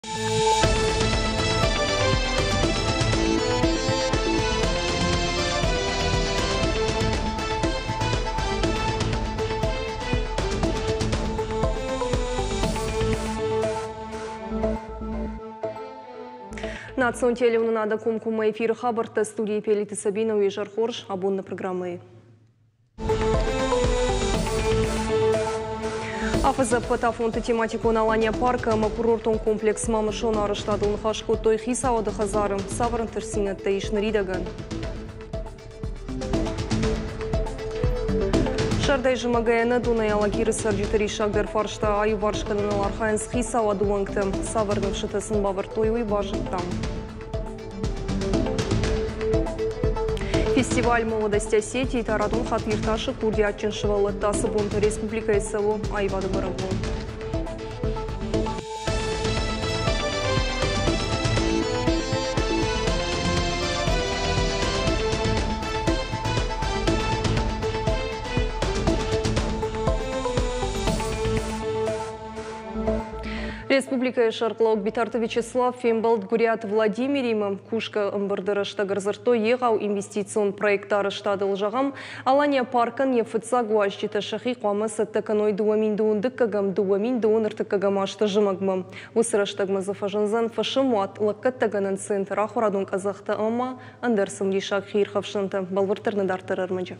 Национ телеуынынады комкоммӕ эфиры хабӕрттӕ студийы Пелиты Сабина уе зӕр хорз абонны программӕйы. Афӕдзы ӕппӕт афонты тематикон Алания паркы ӕмӕ курортон комплекс Мамысон арӕзтадыл ныхас кодтой хицауады хӕдзары. Цавӕр ӕнтыстдзинӕдтӕ ис ныридӕгӕн? Сӕрдӕй зымӕгӕй ӕнӕдонӕй Алагиры цӕрджыты риссагдӕр фарста аиуварс кӕныныл архайынц хицауады уӕнгтӕ. Цавӕр ныфсытӕ сын бавӕрдтой, уый базыдтам. Фестиваль «Молодость Осетии» та радон хатт иртасы курдиатджын сывӕллӕтты ацы бонты республикӕйы цӕуы аивады бӕрӕгбон. Республикӕйы сӕргълӕууӕг Битарты Вячеслав фембӕлд Гуыриаты Владимиримӕ. Кусгӕ ӕмбырды рӕстӕг ӕрдзырдтой егъау инвестицион проекты арӕзтадыл. Зӕгъӕм, Алания паркӕн йӕ фыццаг уазджытӕ сӕхи хъуамӕ цӕттӕ кӕной 2012-ӕм, 2023 азты зымӕгмӕ. Уыцы рӕстӕгмӕ дзы фӕзындзӕн фысымуат, лӕггӕдтӕгӕнӕн центр, ахуырадон къӕдзӕхтӕ ӕмӕ ӕндӕр цымыдисаг хиирхӕфсӕнтӕ. Бӕлвырддӕр нӕ дарддӕр ӕрмӕджы.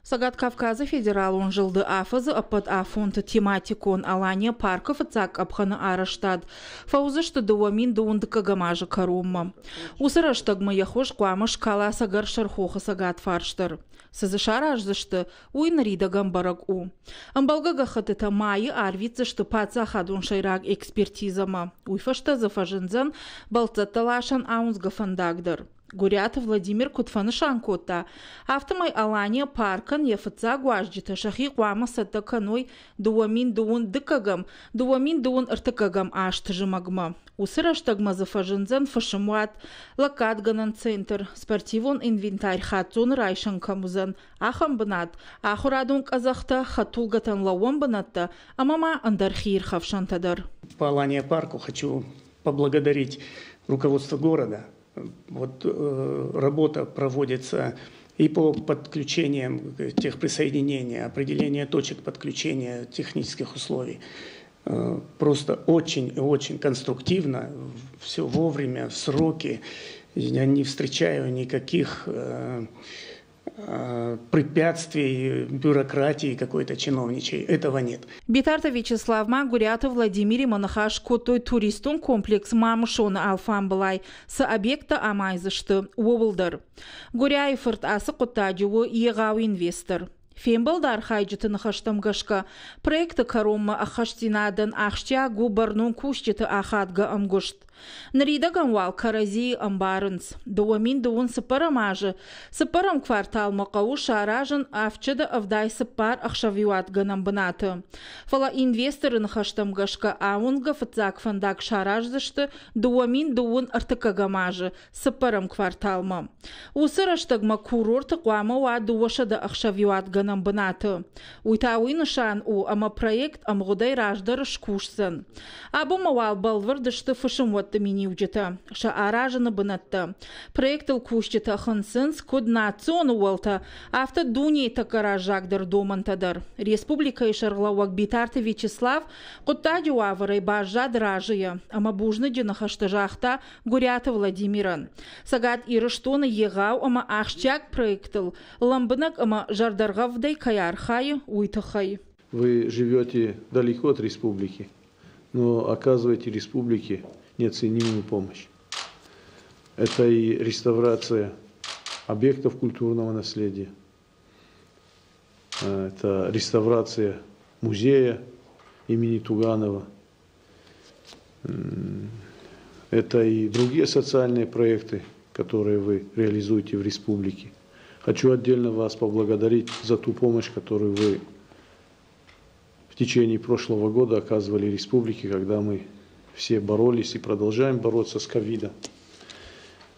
Цӕгат Кавказы федералон зылды афӕдзы ӕппӕт афонты тематикон Алания паркы фыццаг къӕпхӕны арӕзтад фӕуыдзысты 2012 азы кӕронмӕ. Уыцы рӕстӕгмӕ йӕ хуыз хъуамӕ скала Цӕгӕрсӕрхохы цӕгат фарс дӕр. Цы дзы сараздзысты, уый ныридӕгӕн бӕрӕг у. Ӕмбӕлгӕ гӕххӕттытӕ майы арвитдзысты паддзахадон сӕйраг экспертизӕмӕ. Уый фӕстӕ дзы фӕзындзӕн бӕлццӕттӕ ласӕн ауындзгӕ фӕндаг дӕр. Гуыриаты Владимир куыд фӕнысан кодта, афтӕмӕй Алания паркӕн йӕ фыццаг уазджытӕ сӕхи хъуамӕ цӕттӕ кӕной 2012-ӕм, 2023 азты зымӕгмӕ. Уыцы рӕстӕгмӕ дзы фӕзындзӕн фысымуат, лӕггадгӕнӕн центр, спортивон инвентарь хаццоны райсӕн кӕм уыдзӕн, ахӕм бынат, ахуырадон къӕдзӕхтӕ, хӕдтулгӕтӕн лӕууӕн бынӕттӕ ӕмӕ ма ӕндӕр хиирхӕфсӕнтӕ дӕр. По Алания парку хочу поблагодарить руководство города. Вот работа проводится и по подключениям техприсоединения, определение точек подключения технических условий. Просто очень и очень конструктивно, все вовремя, в сроки. Я не встречаю никаких препятствий, бюрократии какой-то чиновничьей. Этого нет. Битарты Вячеслав ма Гуыриаты Владимиримӕ ныхас кодтой туристон комплекс Мамысоны алфамбылай цы объекттӕ амайдзысты, ууыл дӕр. Гуыриайы фырт ацы хъуыддаджы у егъау инвестор. Фембӕлды архайджыты ныхӕстӕм гӕсгӕ, проекты кӕронмӕ ӕххӕстдзинадӕн ахсджиаг у бӕрнон кусджыты ахадгӕ ӕмгуыст. Ныридӕгӕн уал кӕрӕдзийы ӕмбарынц. 2024 азы цыппӕрӕм кварталмӕ хъӕуы саразын 784 ӕхсӕвиуатгӕнӕн бынаты. Фӕлӕ инвесторы ныхӕстӕм гӕсгӕ ауынгӕ фыццаг фӕндаг сараздзысты 2023 азы цыппӕрӕм кварталмӕ. Уыцы рӕстӕгмӕ курорты хъуамӕ уа 200 ӕхсӕвиуатгӕнӕн бынаты. Уый та уый нысан у, ӕмӕ проект ӕмгъуыдӕй раздӕр скусдзӕн. Абон ма уал бӕлвырд сты фысымуӕтты миниуджытӕ, сӕ аразыны бынӕттӕ. Проектыл кусджытӕ хынцынц куыд национ ууӕлтӕ, афтӕ дунейы тӕккӕ раззагдӕр домӕнтӕ дӕр. Республикӕйы сӕргълӕууӕг Битарты Вячеслав хъуыддаджы уавӕрӕй баззад разыйӕ ӕмӕ бузныджы ныхӕстӕ загъта Гуыриаты Владимирӕн. Цӕгат Ирыстоны егъау ӕмӕ ахсджиаг проектыл лӕмбынӕг ӕмӕ зӕрдӕргъӕвдӕй кӕй архайы, уый тыххӕй. Вы живете далеко от республики, но оказываете республике неоценимую помощь. Это и реставрация объектов культурного наследия, это реставрация музея имени Туганова, это и другие социальные проекты, которые вы реализуете в республике. Хочу отдельно вас поблагодарить за ту помощь, которую вы в течение прошлого года оказывали республике, когда мы все боролись и продолжаем бороться с ковидом.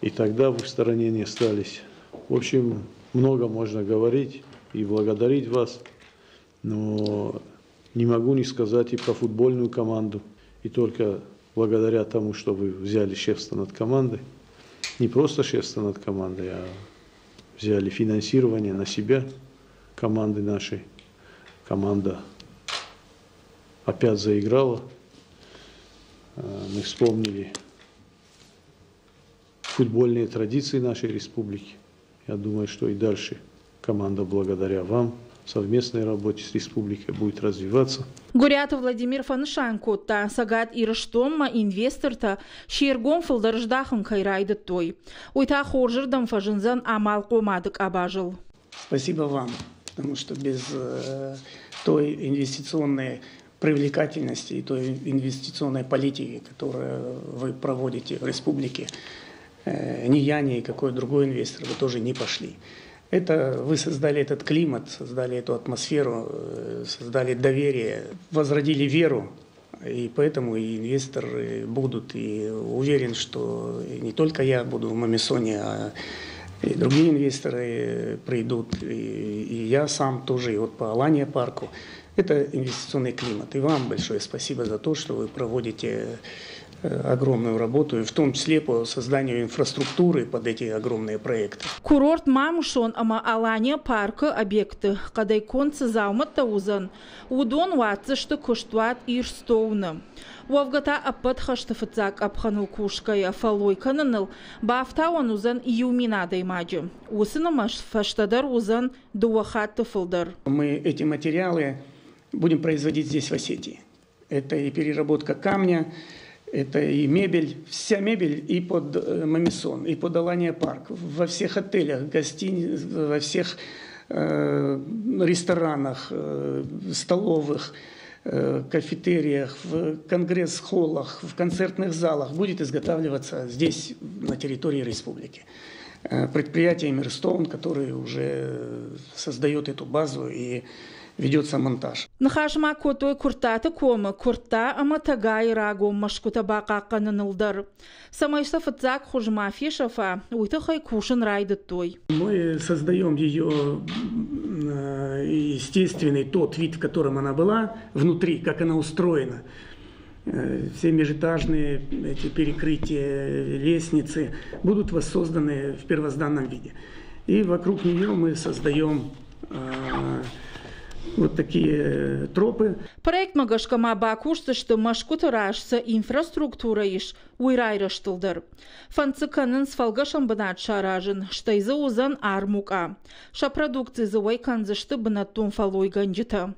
И тогда вы в стороне не остались. В общем, много можно говорить и благодарить вас, но не могу не сказать и про футбольную команду. И только Благодаря тому, что вы взяли шефство над командой, не просто шефство над командой, а взяли финансирование на себя команды нашей. Команда опять заиграла. Мы вспомнили футбольные традиции нашей республики. Я думаю, что и дальше команда благодаря вам в совместной работе с республикой будет развиваться. Гуыриаты Владимир фӕнысан кодта, Цӕгат Ирыстонмӕ инвестортӕ се ргом фылдӕр здахын кӕй райдыдтой. Уый та хорзырдӕм фӕзындзӕн амалхъомады къабазыл. Спасибо вам, потому что без той инвестиционной привлекательности и той инвестиционной политики, которую вы проводите в республике, ни я, ни какой другой инвестор бы тоже не пошли. Это вы создали этот климат, создали эту атмосферу, создали доверие, возродили веру, и поэтому и инвесторы будут, и уверен, что не только я буду в Мамисоне, а и другие инвесторы придут, и я сам тоже, и вот по Алания парку. Это инвестиционный климат. И вам большое спасибо за то, что вы проводите огромную работу, и в том числе по созданию инфраструктуры под эти огромные проекты. Курорт Мамысон ӕмӕ Алания паркы объекты хъӕдӕй конд цы дзаумӕттӕ уыдзӕн, уыдон уадздзысты куыстуат Ирстоуны. Уӕвгӕ та ӕппӕт хӕсты фыццаг къӕпхӕныл кусгӕйӕ фӕллой кӕныныл бафтауӕн уыдзӕн 1000 адӕймаджы. Уыцы нымӕц фӕстӕдӕр уыдзӕн 2 хатты фылдӕр. Мы эти материалы будем производить здесь, в Осетии. Это и переработка камня, это и мебель, вся мебель и под Мамисон, и под Алания парк, во всех отелях, гостиницах, во всех ресторанах, столовых, кафетериях, в конгресс-холлах, в концертных залах будет изготавливаться здесь, на территории республики. Предприятие «Мирстоун», которое уже создает эту базу и ведется монтаж. Ныхас ма кодтой Куырттаты комы Куыртта ӕмӕ Тӕгайы рагон мӕсгуытӕ бахъахъхъӕныныл дӕр. Цӕмӕй сӕ фыццаг хуыз ма фесӕфа, уый тыххӕй кусын райдыдтой. Мы создаем ее естественный тот вид, в котором она была, внутри, как она устроена. Все межэтажные эти перекрытия, лестницы будут воссозданы в первозданном виде. И вокруг нее мы создаем вот такие тропы. Проектмӕ гӕсгӕ ма бакусдзысты мӕсгуыты раз цы инфраструктурӕ ис, уый райрӕзтыл дӕр. Фӕнд дзы кӕнынц фӕлгӕсӕн бынат саразын, стӕй дзы уыдзӕн армукъа. Сӕ продукци дзы уӕй кӕндзысты бынӕттон фӕллойгӕнджытӕ.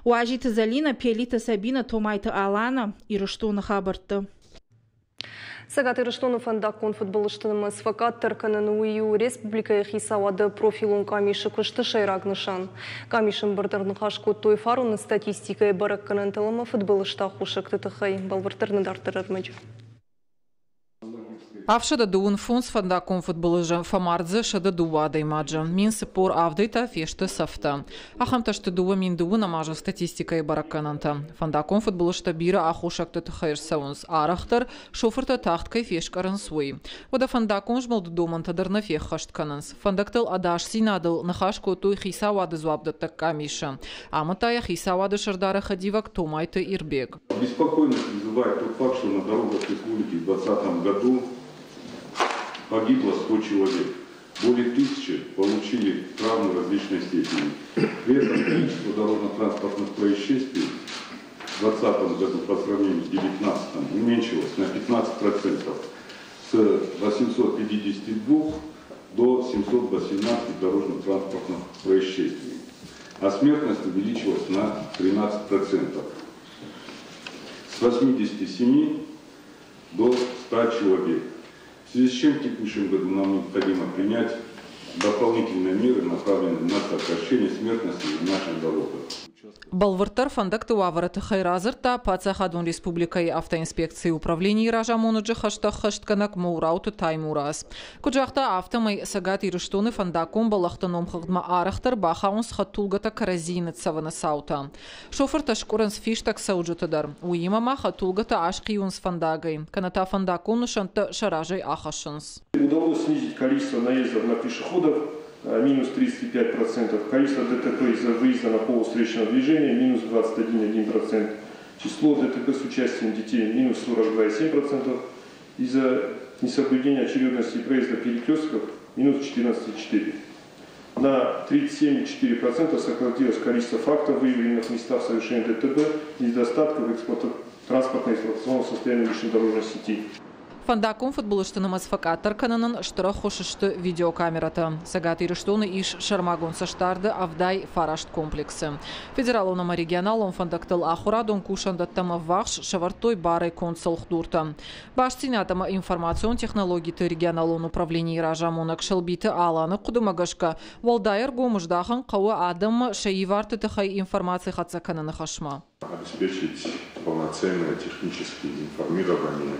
Уазиты Залина, Пелиты Сабина, Томайты Алана, Ирыстоны хабӕртты. Цӕгат Ирыстоны фӕндаггон фыдбылызты нымӕц фӕкъаддӕр кӕнын уый у республикӕйы хицауады профилон къамисы куысты сӕйраг нысан. Къамисы ӕмбырды ӕрныхас кодтой фароны статистикӕйы бӕрӕггӕнӕнтыл ӕмӕ фыдбылызты аххосӕгты тыххӕй. Бӕлвырддӕр нӕ дарддӕр ӕрмӕджы. 75 фӕндаггон фыдбылызы, фӕмард дзы 102 адӕймаджы, 1047-ӕй та фесты цӕфтӕ. Ахӕмтӕ сты 2009 азы статистикӕйы бӕрӕггӕнӕнтӕ. Фӕндаггон фыдбылызтӕ бирӕ аххосӕгты тыххӕй ӕрцӕуынц, арӕхдӕр шофыртӕ тагъд кӕй фескъӕрынц, уый. Уӕдӕ фӕндаггон змӕлды домӕнтӕ дӕр нӕ феххӕст кӕнынц. Фӕндӕгтыл ӕдасдзинадыл ныхас кодтой хицауады дзуапдӕттӕг къамисы. Амыдта йӕ хицауады сӕрдары хӕдивӕг Томайты Ирбег. Беспокойность вызывает тот факт, что на дорогах республики в 2020 году погибло 100 человек. Более 1000 получили травмы различной степени. При этом количество дорожно-транспортных происшествий в 2020 году по сравнению с 2019 уменьшилось на 15%, с 852 до 718 дорожно-транспортных происшествий. А смертность увеличилась на 13%, с 87 до 100 человек. В связи с чем в текущем году нам необходимо принять дополнительные меры, направленные на сокращение смертности в наших дорогах. Бӕлвырддӕр фӕндӕгты уавӕры тыххӕй радзырдта Паддзахадон республикӕйы автоинспекцийы управленийы разамонӕджы хӕстӕ ӕххӕстгӕнӕг Моурауты Таймураз. Куыд загъта, афтӕмӕй Цӕгат Ирыстоны фӕндаггон бӕллӕхты номхыгъдмӕ арӕхдӕр бахауынц хӕдтулгӕтӕ кӕрӕдзийы ныццӕвыны цаутӕ. Шофыртӕ скъуырынц фистӕг цӕуджыты дӕр. Уыимӕ ма хӕдтулгӕтӕ асхъиуынц фӕндагӕй, кӕнӕ та фӕндаггон нысӕнттӕ сӕ разӕй ахӕссынц. Удалось снизить количество наездов на пешеходов минус 35%, количество ДТП из-за выезда на полосу встречного движения минус 21,1%. Число ДТП с участием детей минус 42,7%. Из-за несоблюдения очередности проезда перекрестков минус 14,4%. На 37,4% сократилось количество фактов, выявленных в местах совершения ДТП, недостатков транспортно-эксплуатационного состояния улично-дорожной сети. Фӕндаггон фыдбылызты нымӕц фӕкъаддӕр кӕнынӕн стыр ӕххуыс сты видеокамерӕтӕ. Цӕгат Ирыстоны ис сӕрмагонд цӕстдарды 79 комплексы. Федералон ӕмӕ регионалон фӕндӕгтыл ахуырадон кусӕндӕттӕм ӕввахс сӕвӕрдтой барӕй конд цӕлхдуртӕ. Бастдзинад ӕмӕ информацион технологиты регионалон управленийы разамонӕг Сӕлбиты Аланы хъуыдымӕ гӕсгӕ, уӕлдай ӕргом здахын хъӕуы адӕммӕ сӕ иварты тыххӕй информаци хӕццӕ кӕныны хӕсмӕ. Обеспечить полноценное техническое информирование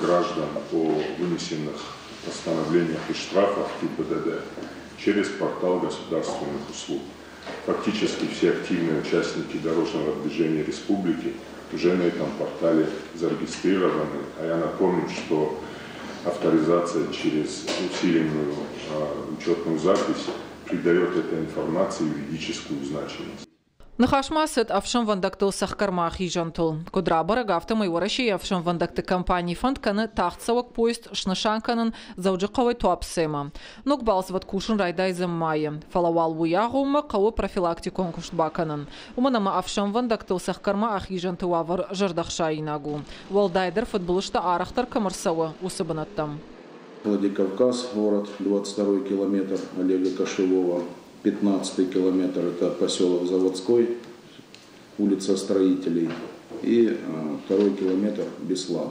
граждан о вынесенных постановлениях и штрафах ГИБДД через портал государственных услуг. Фактически все активные участники дорожного движения республики уже на этом портале зарегистрированы. А я напомню, что авторизация через усиленную учетную запись придает этой информации юридическую значимость. Ныхас ма цыд ӕфсӕнвӕндӕгтыл цӕхгӕрмӕ ахизӕнтыл. Куыд рабӕрӕг, афтӕмӕй Уӕрӕсейы ӕфсӕнвӕндӕгты компани фӕнд кӕны тагъдцӕуӕг поезд снысан кӕнын Дзӕуджыхъӕуӕй Туапсемӕ. Ног балцвӕд кусын райдайдзӕн майы. Фӕлӕ уал уый агъоммӕ хъӕуы профилактикон куыст бакӕнын. Уымӕн ӕмӕ ӕфсӕнвӕндӕгтыл цӕхгӕрмӕ ахизӕнты уавӕр зӕрдӕхсаинаг у. Уӕлдайдӕр фыдбылызтӕ арӕхдӕр кӕм ӕрцӕуы, уыцы бынӕттӕм. Владикавказ, город, 22 километр Олега Кошевого. 15 километр – это поселок Заводской, улица Строителей. И 2 километр Беслан.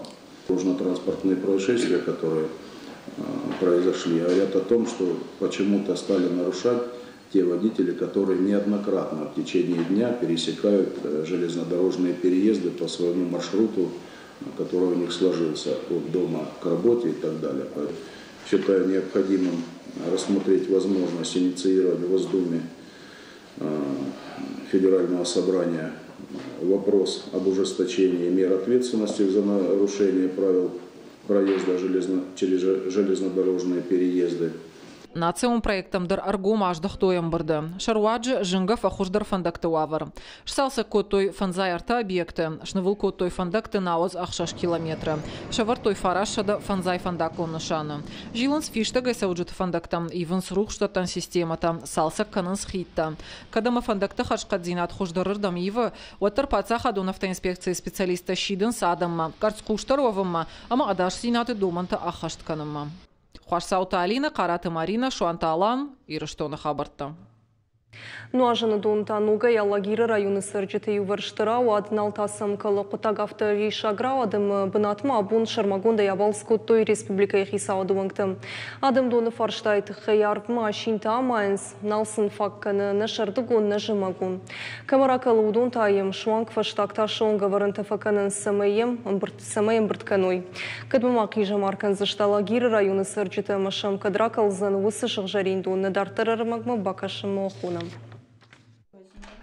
Дорожно-транспортные происшествия, которые произошли, говорят о том, что почему-то стали нарушать те водители, которые неоднократно в течение дня пересекают железнодорожные переезды по своему маршруту, который у них сложился от дома к работе и так далее. Считаю необходимым рассмотреть возможность инициировать в Госдуме Федерального собрания вопрос об ужесточении мер ответственности за нарушение правил проезда через железнодорожные переезды. Национ проекттӕм дӕр ӕргом аздӕхтой ӕмбырды. Сӕ руаджы зынгӕ фӕхуыздӕр фӕндӕгты уавӕр. Сцалцӕг кодтой 53 объекты, снывыл кодтой фӕндӕгты 96 километры. Сӕвӕрдтой 950 фӕндаггон нысаны. Зилынц фистӕгӕй цӕуджыты фӕндӕгтӕм, ивынц рухсдӕттӕн системӕтӕ, цалцӕг кӕнынц хидтӕ. Кӕд ӕмӕ фӕндӕгты хӕрзхъӕддзинад хуыздӕрырдӕм ивы, уӕддӕр паддзахадон автоинспекцийы специалисттӕ сидынц адӕммӕ, къӕрцхъусдӕр уӕвынмӕ ӕмӕ ӕдасдзинады домӕнтӕ ӕххӕст кӕнынмӕ. Хуасдзауты Алинӕ, Хъараты Маринӕ, Суанты Алан, Ирыстоны хабӕрттӕ. Нуазыны дон та ногӕй Алагиры районы цӕрджыты иувӕрсты рауад, нал та сӕм кӕлы. Хъуыддаг афтӕ риссаг рауад, ӕмӕ бынатмӕ абон сӕрмагондӕй абалц кодтой республикӕйы хицауады уӕнгтӕ. Адӕм доны фарстайы тыххӕй арвмӕ асинтӕ амайынц, нал сын фаг кӕны нӕ сӕрдыгон, нӕ зымӕгон. Кӕмӕ ракӕлы, уыдон та йӕм суанг фӕстаг тасы онг ӕвӕрӕнтӕ фӕкӕнынц, цӕмӕй ӕмбырд кӕной. Кӕдмӕ ма хъизӕмар кӕндзысты Алагиры районы цӕрджытӕ ӕмӕ сӕм кӕд ракӕлдзӕн уыцы сыгъзӕрин дон, нӕ дарддӕр ӕрмӕгмӕ бакӕсынмӕ хонӕм.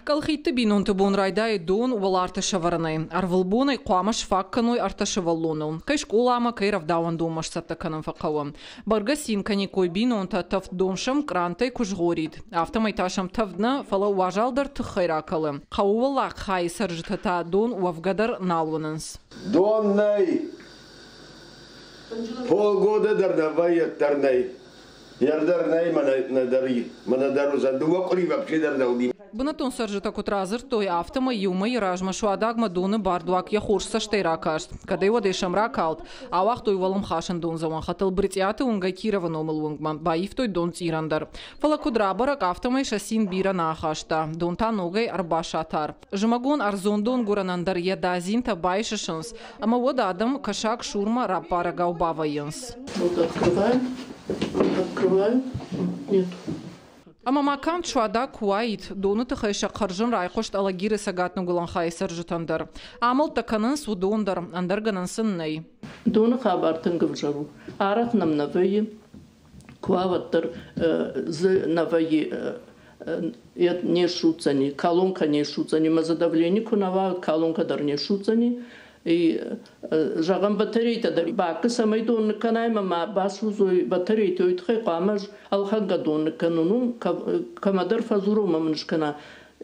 Колхидты бинонты бон райдайы дон уӕларты сӕвӕрынӕй. Ӕрвылбонӕй хъуамӕ сфаг кӕной ӕртӕ сывӕллоныл. Кӕй скъоламӕ, кӕй рӕвдауӕндонмӕ сцӕттӕ кӕнын фӕхъӕуы. Бӕргӕ цин кӕниккой бинонтӕ, тӕвд дон сӕм кърантӕй куы згъорид. Афтӕмӕй та сӕм тӕвд нӕ, фӕлӕ уазал дӕр тыххӕй ракӕлы. Хъӕуы уӕллаг хайы цӕрджытӕ та дон уӕвгӕ дӕр нал уынынц. Дон нӕй. Полгода дӕр нӕ вӕййы, дӕр нӕй. Дӕр нӕй, мӕнӕ дӕр уыдзӕн. Дыууӕ къуыри вообще дӕр нӕ уыди. Бынӕттон цӕрджытӕ куыд радзырдтой, афтӕмӕй иу мӕйы размӕ Суадагмӕ доны бардуаг йӕ хорз цӕстӕй ракаст. Кӕдӕй-уӕдӕй сӕм ракалд. Ауагътой уӕлӕмхасӕн дондзӕуӕн хӕтӕл Брытъиаты уынгӕй Кировы номыл уынгмӕ, баивтой донцъирӕн дӕр. Фӕлӕ куыд рабӕрӕг, афтӕмӕй сӕ цин бирӕ нӕ ахаста. Дон та ногӕй ӕрбасатар. Зымӕгон ӕрдзон донгуырӕнӕн дӕр йӕ дадзинтӕ байсысынц, ӕмӕ уӕд адӕм кӕсаг сурмӕ раппарӕгау бавӕййынц. Вот открываем, открываем, нет. Ӕмӕ ма канд Суадаг куы уаид, доны тыххӕй сӕ хъӕрзын райхъуыст Алагиры цӕгат-ныгуылӕн хайы цӕрджытӕн дӕр. Амӕлттӕ кӕнынц уыдон дӕр, ӕндӕр гӕнӕн сын нӕй. Доны хабар тынг ӕвзӕр у. Арӕх нӕм нӕ вӕййы, куы уа, уӕддӕр дзы нӕ вӕййы, не ссудздзӕни, колонкӕ не ссудздзӕни, мӕ дзы давлени куы нӕ уа, колонкӕ дӕр не ссудздзӕни. И, зӕгъӕм, батарейтӕ дӕр бакы цӕмӕй дон ныккӕнай ӕмӕ ма басудзой батарейтӕ, уый тыххӕй хъуамӕ ӕз ӕлхӕнгӕ дон ныккӕнон, уым кӕмӕдӕр фӕдзурон ӕмӕ мын скӕна.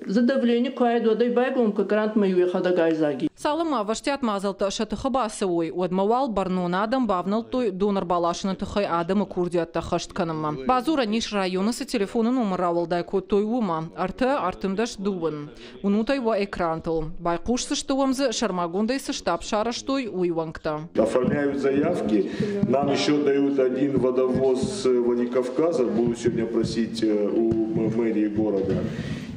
Дзы давлени куы уаид, уӕд ӕй байгом кӕ, грантмӕ иу йӕхӕдӕг айдзаг и. Цалынмӕ ӕвӕстиат мадзӕлттӕ сӕ тыхы бацӕуой, уӕдмӕ уал бӕрнон адӕм бавнӕлдтой дон ӕрбаласыны тыххӕй адӕмы курдиӕттӕ хӕст кӕнынмӕ. Бадзурӕн ис, районы цы телефоны номыр рауӕлдай кодтой, уымӕ: 3 30 2. Уынут ӕй уӕ экрантыл. Байхъусдзысты уӕм дзы, сӕрмагондӕй цы штаб сарӕзтой, уый уӕнгтӕ. Оформляют заявки. Нам еще дают один водовоз с Владикавказа. Буду сегодня просить у мэрии города.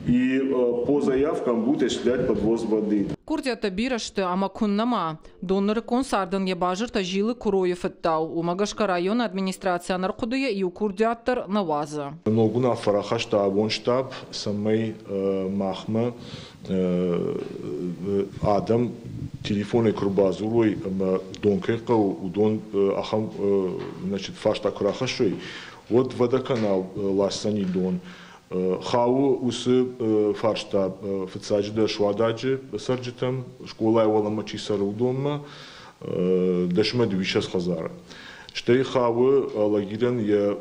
И по заявкам будет осуществлять подвоз воды. Курдиӕттӕ бирӕ сты, ӕмӕ куыннӕ ма. Дон нырыккон цардӕн йӕ базыртӕ зилы куыройы фыдтау. Уымӕ гӕсгӕ районы администраци ӕнӕрхъуыдыйӕ иу курдиат дӕр нӕ уадзы. Ног уынаффӕ рахаста абон штаб, цӕмӕй махмӕ адӕм телефонӕй куы рбадзурой ӕмӕ дон кӕй хъӕуы, уыдон ахӕм, значит, фарста куы рахӕссой, уӕд Водоканал ласдзӕни дон. Хауы уыцы фарста фыццаджыдӕр Суададжы цӕрджытӕм, скъолайы уӕлӕмӕ чи цӕры, уыдонмӕ, 10 ӕмӕ 22 хӕдзары. Стӕй хауы Алагирӕн йӕ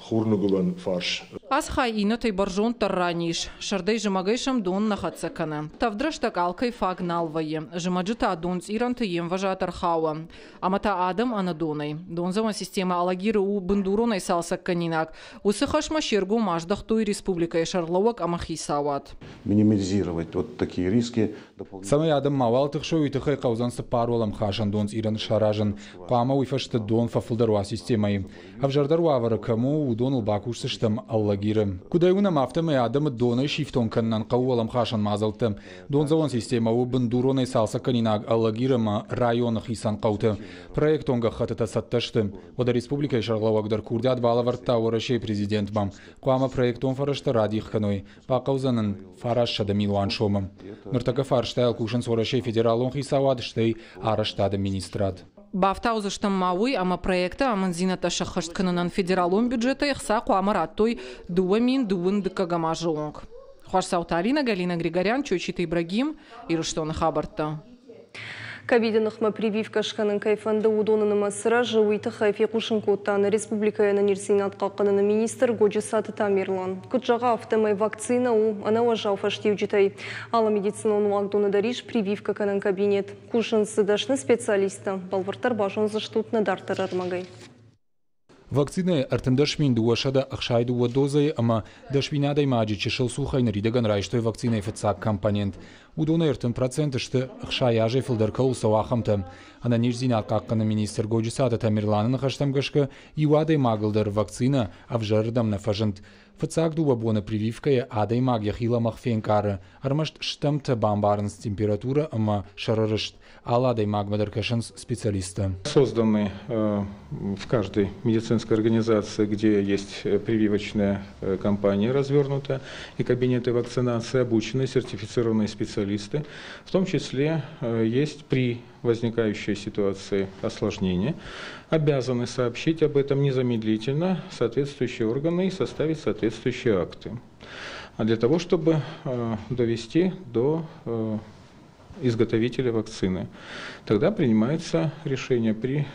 хурныгуылӕн фарс. Ацы хай иннӕтӕй бӕрзонддӕр ран ис. Сӕрдӕй зымӕгӕй сӕм дон нӕ хӕццӕ кӕны. Тӕвд рӕстӕг алкӕй фаг нал вӕййы. Зымӕджы та донцъирӕнты йе мвӕзад ӕрхауы. Ӕмӕ та адӕм ӕнӕдонӕй. Дондзӕуӕн системӕ Алагиры у бындуронӕй цалцӕггӕнинаг. Уыцы хӕсмӕ се ргом аздӕхтой республикӕйы сӕргълӕууӕг ӕмӕ хицауад. Минимизировать вот такие риски. Цӕмӕй адӕм мауал тыхсой, уый тыххӕй хъӕудзӕн цыппар уӕлӕмхасӕн донцъирӕн саразын. Хъуамӕ уый фӕстӕ дон фӕфылдӕр уа системӕйы. Ӕвзӕрдӕр уавӕры кӕм у, уыдоныл бакусдзыстӕм Алагиры. Куыд ӕй уынӕм, афтӕмӕй адӕмы донӕй сифтонг кӕнынӕн хъӕуы уӕлӕмхасӕн мадзӕлттӕ. Дондзӕуӕн системӕ у бындуронӕй цалцӕггӕнинаг Алагир ӕмӕ районы хицӕн хъӕуты. Проектон гӕххӕттытӕ цӕттӕ сты. Уӕдӕ республикӕйы сӕргълӕууӕг дӕр курдиат балӕвӕрдта Уӕрӕсейы президентмӕ. Хъуамӕ проектон фӕрӕзтӕ радих кӕной. Бахъӕудзӕн ын 900 милуан сомы. Ныртӕккӕ фарстайыл кусынц Уӕрӕсейы федералон хицауад, стӕй арӕзтады министрад. Бафтаудзыстӕм ма уый, ӕмӕ проекты амынддзинӕдтӕ сӕххӕст кӕнынӕн федералон бюджетӕй ӕхца хъуамӕ радтой 2022-ӕм азы онг. Хуасдзауты Алина, Галина Григорян, Чочиты Ибрагим, Ирыстоны хабӕрттӕ. Ковиды ныхмӕ прививкӕ скӕнын кӕй фӕнды, уыдоны нымӕц рӕзы, уый тыххӕй фехъусын кодта нӕ республикӕйы ӕнӕниздзинад хъахъхъӕныны министр Годжысаты Тамерлан. Куыд зӕгъы, афтӕмӕй вакцинӕ у ӕнӕуӕззау фӕстиуджытӕй. Алы медицинон уагдоны дӕр ис прививкӕ кӕнӕн кабинет. Кусынц дзы дӕсны специалисттӕ. Бӕлвырддӕр базондзыстут нӕ дарддӕры ӕрмӕгӕй. Вакцинӕйы 13 262 дозӕйы ӕмӕ 10 000 адӕймаджы чысыл цухӕй ныридӕгӕн райстой вакцинӕйы фыццаг компонент. Уыдонӕй 30% сты, 60 азӕй фылдӕр кӕуыл цӕуы, ахӕмтӕ. Ӕнӕниздзинад хъахъхъӕныны министр Годжысаты Тамерланы ныхӕстӕм гӕсгӕ, иу адӕймагыл дӕр вакцинӕ ӕвзӕрырдӕм нӕ фӕзынд. Фыццаг 2 боны прививкӕйӕ адӕймаг йӕхи лӕмӕгъ фенкъары, ӕрмӕст стӕмтӕ бамбарынц температурӕ ӕмӕ сӕры рыст. Алы адӕймагмӕ дӕр кӕсынц специалисттӕ. Созданы в каждой медицинской организации, где есть прививочная кампания развернута и кабинеты вакцинации, обученные, сертифицированные специалисты. В том числе есть при возникающей ситуации осложнения, обязаны сообщить об этом незамедлительно соответствующие органы и составить соответствующие акты. А для того, чтобы довести до изготовителя вакцины. Тогда принимается решение при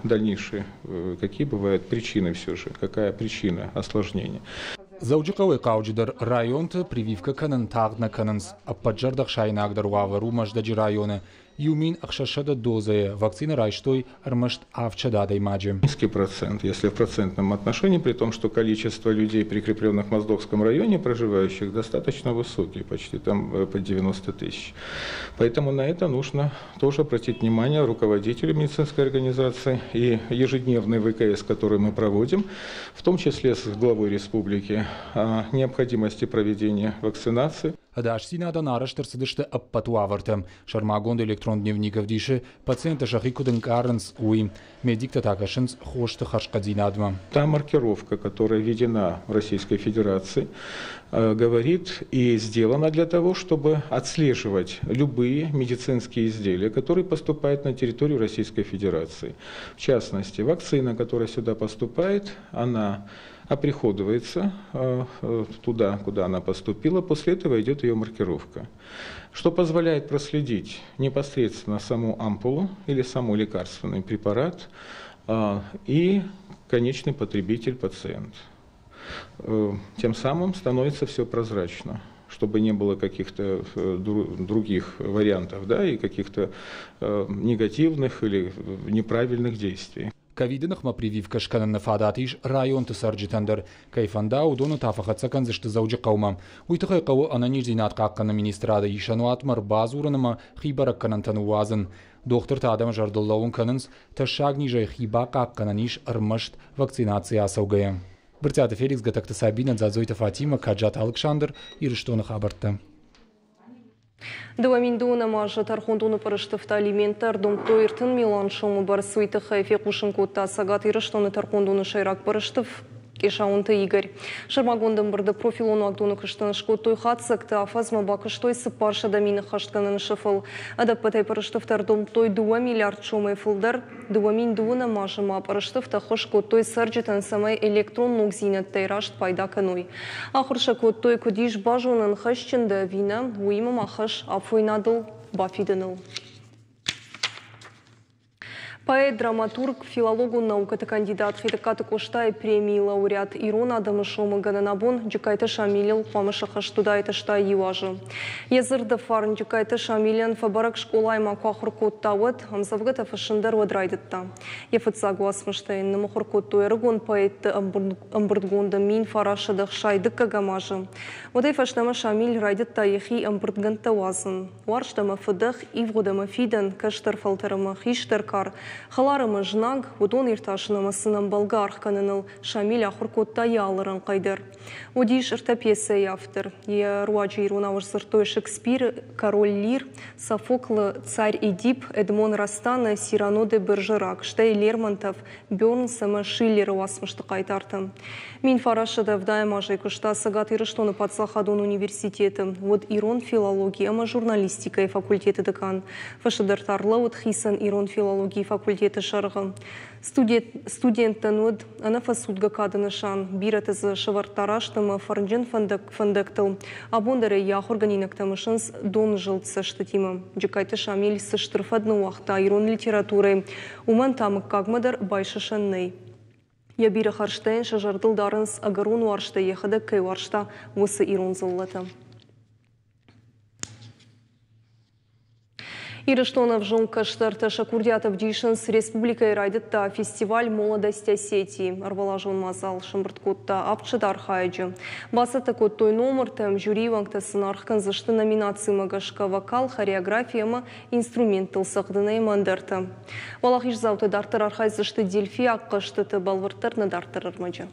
дальнейшей, какие бывают причины все же, какая причина осложнения. Дзӕуджыхъӕуӕй хъауджыдӕр районты прививкӕ кӕнын тагъд нӕ кӕнынц. Ӕппӕт зӕрдӕхсаинагдӕр уавӕр у Мӕздӕджы районы. 1600 дозӕйы вакцинӕ райстой ӕрмӕст 700 адӕймаджы. Низкий процент, если в процентном отношении, при том, что количество людей, прикрепленных в Моздокском районе, проживающих, достаточно высокий, почти там по 90 тысяч. Поэтому на это нужно тоже обратить внимание руководителю медицинской организации и ежедневный ВКС, который мы проводим, в том числе с главой республики, о необходимости проведения вакцинации. Ӕдасдзинадӕн арӕзт ӕрцыдысты ӕппӕт уавӕртӕ. Сӕрмагонд электрон дневник ӕвдисы, пациенттӕ сӕхи куыд ӕнкъарынц, уый. Медиктӕ та кӕсынц хосты хӕрзхъӕддзинадмӕ. Та маркировка, которая введена в Российской Федерации, говорит и сделана для того, чтобы отслеживать любые медицинские изделия, которые поступают на территорию Российской Федерации. В частности, вакцина, которая сюда поступает, она оприходуется туда, куда она поступила, после этого идет ее маркировка, что позволяет проследить непосредственно саму ампулу или саму лекарственный препарат и конечный потребитель, пациент. Тем самым становится все прозрачно. чтобы не было каких-то других вариантов, да, и каких-то негативных или неправильных действий. Ковиды ныхмӕ прививкӕ скӕныны фадат ис районты цӕрджытӕн дӕр. Кӕй фӕнда, уыдоны та фӕхӕццӕ кӕндзысты Дзӕуджыхъӕумӕ. Уый тыххӕй хъӕуы ӕнӕниздзинад хъахъхъӕныны министрады исӕнуатмӕ ӕрбадзурын ӕмӕ хи бӕрӕггӕнӕнтӕ ныууадзын. Дохтыртӕ адӕмы зӕрдыл лӕууын кӕнынц, тӕссаг низӕй хи бахъахъхъӕнӕн ис ӕрмӕст вакцинацийӕ ацӕугӕйӕ. Брытъиаты Феликс, Гӕтӕгты Сабинӕ, Дзадзойты Фатимӕ, Каджаты Алыксандр, Ирыстоны хабӕрттӕ. 2012 азы тӕрхондоны пъырыстыфтӕ алименттӕ ӕрдомдтой 30 милуан сомы бӕрц. Уый тыххӕй фехъусын кодта Цӕгат Ирыстоны тӕрхондоны сӕйраг пъырыстыф Къесаонты Игорь. Сӕрмагонд ӕмбырды профилон уагдоны куыстӕн скодтой хатдзӕгтӕ, афӕдзмӕ бакуыстой 400 мины ххӕстгӕнӕн сыфыл. Ӕдӕппӕтӕй пъырыстыфтӕ ӕрдомдтой 2 миллиард сомӕй фылдӕр. 2012 азы ма пъырыстыфтӕ ӕххуыс кодтой цӕрджытӕн, цӕмӕй электрон ногдзинӕдтӕй раст пайда кӕной. Ахуыр сӕ кодтой, куыд ис базонӕн хӕсджын дӕ ӕви нӕ, уыимӕ ма хӕс афойнадыл бафидыныл. Поэт, драматург, филологон наукӕты кандидат Хетӕгкаты Къостайы премийы лауреат ирон адӕмы сомыгӕнӕн абон Джыккайты Шамилыл хъуамӕ сӕххӕст уыдаид 81 азы. Йӕ дзырды фарн Джыккайты Шамилӕн фӕбӕрӕг скъолайы ма куы ахуыр кодта, уӕд ӕмдзӕвгӕтӕ фыссын дӕр уӕд райдыдта. Йӕ фыццаг уацмыстӕ йын ныммыхуыр кодтой ӕрыгон поэтты ӕмбырдгонды 1962 азы. Уӕдӕй фӕстӕмӕ Шамиль райдыдта йӕхи ӕмбырдгӕндтӕ уадзын. Уарзт ӕмӕ фыдӕх, ивгъуыд ӕмӕ фидӕн, кӕстӕр фӕлтӕр ӕмӕ хистӕр кар, хӕлар ӕмӕ знаг, уыдон иртасын ӕмӕ сын ӕмбӕлгӕ аргъ кӕныныл Шамиль ахуыр кодта йӕ алы рӕнхъӕй дӕр. Уыдис ӕртӕ пьесӕйы автор. Йӕ руаджы иронау сдзырдтой Шекспиры «Король Лир», Софоклы «Царь Эдип», Эдмон Растаны «Сирано де Бержерак», стӕй Лермонтов, Бёрнс ӕмӕ Шиллеры уацмысты хъайтартӕ. 1970 азӕй куыста Цӕгат Ирыстоны паддзахадон университеты, уыд ирон филологи ӕмӕ журналистикӕйы факультеты декан. Фӕстӕдӕр та ӕрлӕууыд хицӕн ирон филологийы факультеты сӕргъы. Студенттӕн уыд ӕнӕфӕцудгӕ кады нысан, бирӕты дзы сӕвӕрдта раст ӕмӕ фӕрнджын фӕндӕгтыл. Абон дӕр ӕй йӕ ахуыргӕнинӕгтӕ мысынц донызылд цӕстытимӕ. Джыккайты Шамиль цы стыр фӕд ныууагъта ирон литературӕйы, уымӕн та мыггагмӕ дӕр байсысӕн нӕй. Йӕ бирӕ хӕрзтӕ йын сӕ зӕрдыл дарынц, ӕгӕрон уарзтӕй йӕхӕдӕг кӕй уарзта, уыцы ирон дзыллӕтӕ. Ирыстоны ӕвзонг кӕстӕртӕ сӕ курдиат ӕвдисынц. Республикӕйы райдыдта фестиваль «Молодость Осетии». Ӕрвылазон мадзал сӕмбырд кодта 700 архайӕджы. Бацӕттӕ кодтой номыртӕ, жюрийы уӕнгтӕ сын аргъ кӕндзысты номинацимӕ гӕсгӕ вокал, хореографи ӕмӕ инструменттыл цӕгъдын ӕмӕ ӕндӕртӕ. Уӕлахиздзаутӕ дарддӕр архайдзысты дельфиаг хъӕзтыты, бӕлвырддӕр нӕ дарддӕр ӕрмӕджы.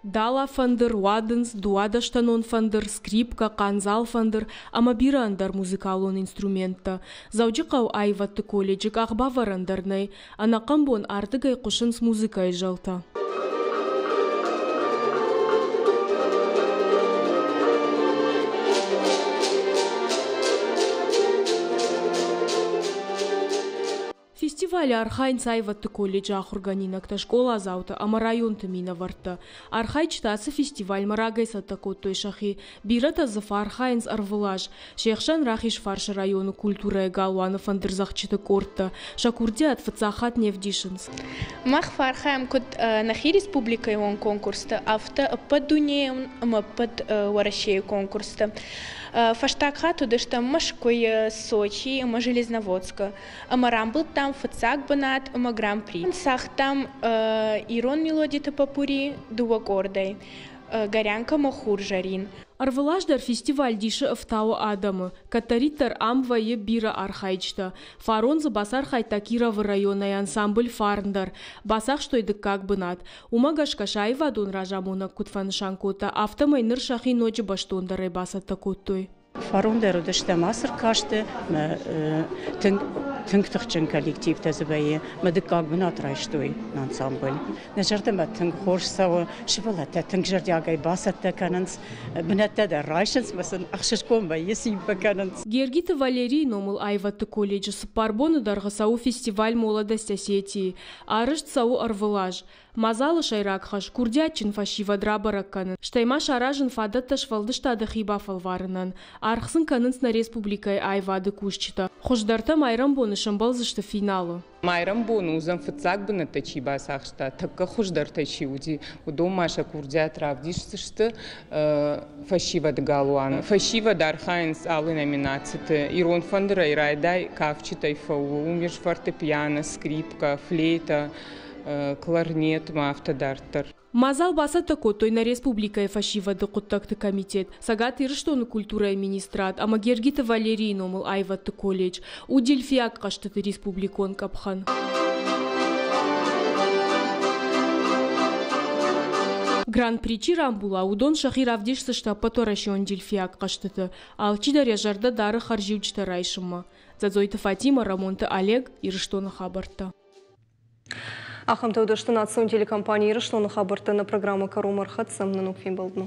Дала фӕндыр, уадындз, дыууадӕстӕнон фӕндыр, скрипкӕ, хъандзал фӕндыр ӕмӕ бирӕ ӕндӕр музыкалон инструменттӕ. Дзӕуджыхъӕуы аивӕдты колледжы къахбавӕрӕн дӕр нӕй. Ӕнӕхъӕн бон ардыгӕй хъуысынц музыкӕйы зӕлтӕ. Фестивалы архайынц аивӕдты колледжы ахуыргӕнинӕгтӕ, скъоладзаутӕ ӕмӕ районты минӕвӕрттӕ. Архайджытӕ ацы фестивальмӕ рагӕй цӕттӕ кодтой сӕхи. Бирӕтӕ дзы фӕархайынц ӕрвылаз. Се хсӕн Рахизфарсы районы культурӕйы галуаны фӕндырдзӕгъдджыты къордтӕ. Сӕ курдиат фыццаг хатт не вдисынц. Мах фӕархайӕм куыд нӕхи республикӕйон конкурсты, афтӕ ӕппӕт дунейон ӕмӕ ӕппӕт Уӕрӕсейы конкурсты. Фӕстаг хатт уыдыстӕм Мӕскуыйы, Сочийы ӕмӕ Железноводскы. Ӕмӕ рамбылдтам фыццаг бынат ӕмӕ гран-при. Цагътам ирон мелодиты попурри дыууӕ къордӕй Горянка ӕмӕ Хурзӕрин. Ӕрвылаз дӕр фестиваль дисы ӕфтауы адӕмы. Кӕддӕриддӕр ам вӕййы бирӕ архайджытӕ. Фарон дзы бацархайдта Кировы районӕй ансамбль «Фарн» дӕр. Бацахстой дыккаг бынат. Уымӕ гӕсгӕ сӕ аивадон разамонӕг куыд фӕнысан кодта, афтӕмӕй ныр сӕхи ноджы бӕстондӕрӕй бацӕттӕ кодтой. Фарон дӕр уыдыстӕм ацы ркасты, мӕ тынг тынг тыхджын коллективтӕ дзы вӕййы. Мӕ дыккаг бынат райстой ансамбль. Нӕ зӕрдӕмӕ тынг хорз цӕуы, сывӕллӕттӕ тынг зӕрдиагӕй бацӕттӕ кӕнынц, бынӕттӕ дӕр райсынц мӕ сын ӕхсызгон вӕййы, цин фӕкӕнынц. Гергиты Валерийы номыл аивӕдты колледжы цыппар боны дӕргъы цӕуы фестиваль «Молодость Осетии». Арӕзт цӕуы ӕрвылаз. Мадзалы сӕйраг хӕс курдиатджын фӕсивӕд рабӕрӕг кӕнын, стӕй ма саразын фадӕттӕ сфӕлдыстады хи бафӕлварынӕн. Аргъ сын кӕнынц нӕ республикӕйы аивады кусджытӕ. Хуыздӕртӕ майрӕмбоны сӕмбӕлдзысты финалы. Майрӕмбоны уыдзӕн фыццаг бынӕттӕ чи бацахста, тӕккӕ хуыздӕртӕ чи уыди, уыдон ма сӕ курдиат равдисдзысты фӕсивӕды галуаны. Фӕсивӕд архайынц алы номинациты. Ирон фӕндырӕй райдай, кафджытӕй фӕуы, уым ис фортепиано, скрипкӕ, флейта, кларнет ма афтӕ дарддӕр. Мадзал бацӕттӕ кодтой нӕ республикӕйы фӕсивӕды хъуыддӕгты комитет, Цӕгат Ирыстоны культурӕйы министрад ӕмӕ Гергиты Валерийы номыл аивӕдты колледж. У дельфиаг хъӕзтыты республикон къӕпхӕн. Гран-при чи рамбула, уыдон сӕхи равдисдзысты ӕппӕтуӕрӕсеон дельфиаг хъӕзтыты. Алчидӕр йӕ зӕрдӕ дары хӕрзиуджытӕ райсынмӕ. Дзӕдзойты Фатимӕ, Рӕмонты Олег, Ирыстоны хабӕрттӕ. Ахӕмтӕ уыдысты национ телекомпани Ирыстоны хабӕрттӕ. Нӕ программӕ кӕронмӕ ӕрхӕццӕ. Нӕ ног фембӕлдмӕ.